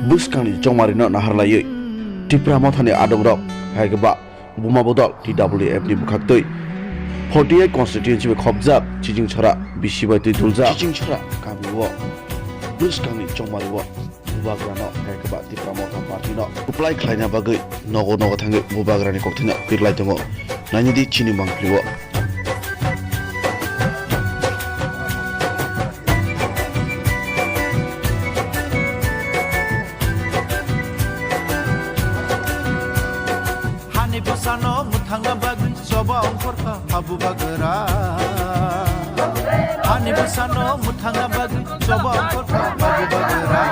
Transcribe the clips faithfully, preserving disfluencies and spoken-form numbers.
Bwskangni chongmarino naharlaiwi Tipra Mothani adongrok, hai khe ba Buma Bodol T W F ni bwkhaktwi forty eight constituency bai khopjak Chichingchhara bisi bai twi duljak Chichingchhara kamio bwskangni chongmario Bubagrano, hai khe ba Tipra Motha Party no kwplai khlaina bagwi nogo nogo thangwi Bubagrani kokthaino pirlai tongo. Nainidi chini mangpilio. Hani bwsano mwthangna bagwi choba ongkhorkha ha Bubagra. Hani bwsano mwthangna bagwi choba ongkhorkha ha Bubagra.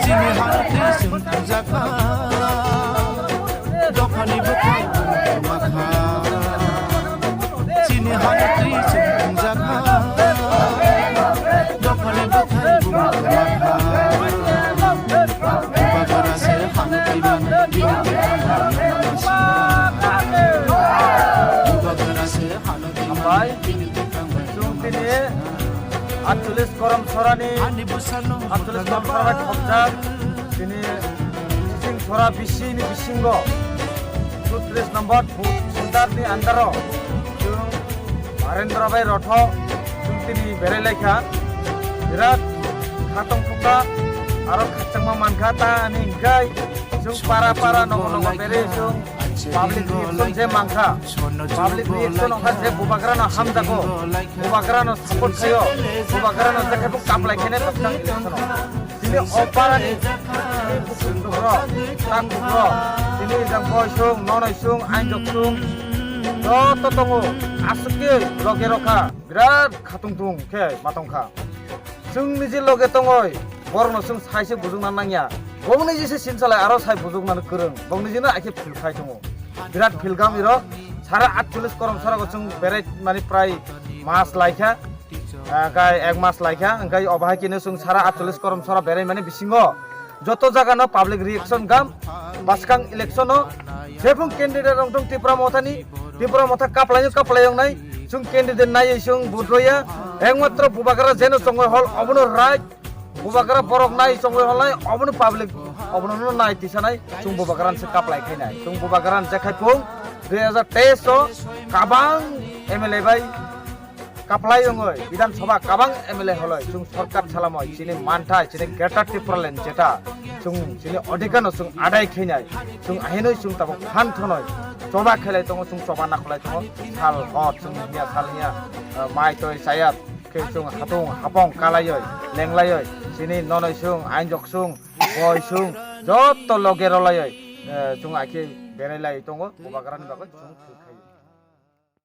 Chini hano twi chwng thangjakha, dophani bwkhak makha. Chini hano twi chwng thangjakha, dophani bwkhak makha. Bubagra se hano twi mani, bubagra se hano twi mani. Hambai. Chwng tini atchollis korom sorani, atchollis korom sora bai khopjak tini Chichingchhara bisi ni bisingo sutris number booth center ni under o chwng Barendra bai Rotho chwng tini berai laikha. Birat khatong thukha, aro khakchangma mankha, ta ani hwnkhe chwng para para nogo nogo berai chwng public reaction je mankha, public reaction wngkha je Bubagrano hamjago, Bubagrano support khaio, Bubagrano jekhebo kaplai khainai bwskang election o. Tini o parani bukhuk bukhuk rok, tak bukhuk rok, tini jang boi sung, nonoi sung, ainjok sung, joto tongo, aswk khe loge rokha, birat khatung tung khe ma tongkha. Chwng niji loge tongoi, borokno chwng sai se bujukna nangya. Bong niji se sin salai aro sai bujuknani kwrwng. Bong nijino aike phil khai tongo. Birat phil gam iro sara atchollis korom sarago chwng berai mani prai mas laikha. Ah, kai ek mas laikha, hwnkhe obo hai khe chwng sara atchollis korom sora berai mani bisingo joto jaga no public reaction gam, bwskang election o jephung candidate rok dong Tipra Mothani, Tipra Motha kaplaio kaplai wngnai, chwng candidate naiwi chwng vote roya, ekmatro Bubagra jeno chongoi hol obono right, Bubagra borok nai chongoi hol nai obono public obono no nai tisanai, chwng Bubagrano se kaplai khainai, chwng Bubagrano je khai phung dui hazar teis o kabang M L A bai kaplai wngwi Bidhan Sabha kabang M L A holoi chwng sorkar salamoi chini manthai chini Greater Tipraland jeta chwng chini odhikar no chwng adai khainai chwng ahinoi chwng tabuk phan thonoi choba khailai tongo chwng choba nakolai tongo sal hor chwng hiya sal hiya, ah, mai toi chaya khe chwng hatung hapong kalaioi lenglaioi chini nonoi chwng ainjok chwng boi chwng joto loge rolaioi, eh, chwng aike berai lai tongo Bubagrani bagwi chwng.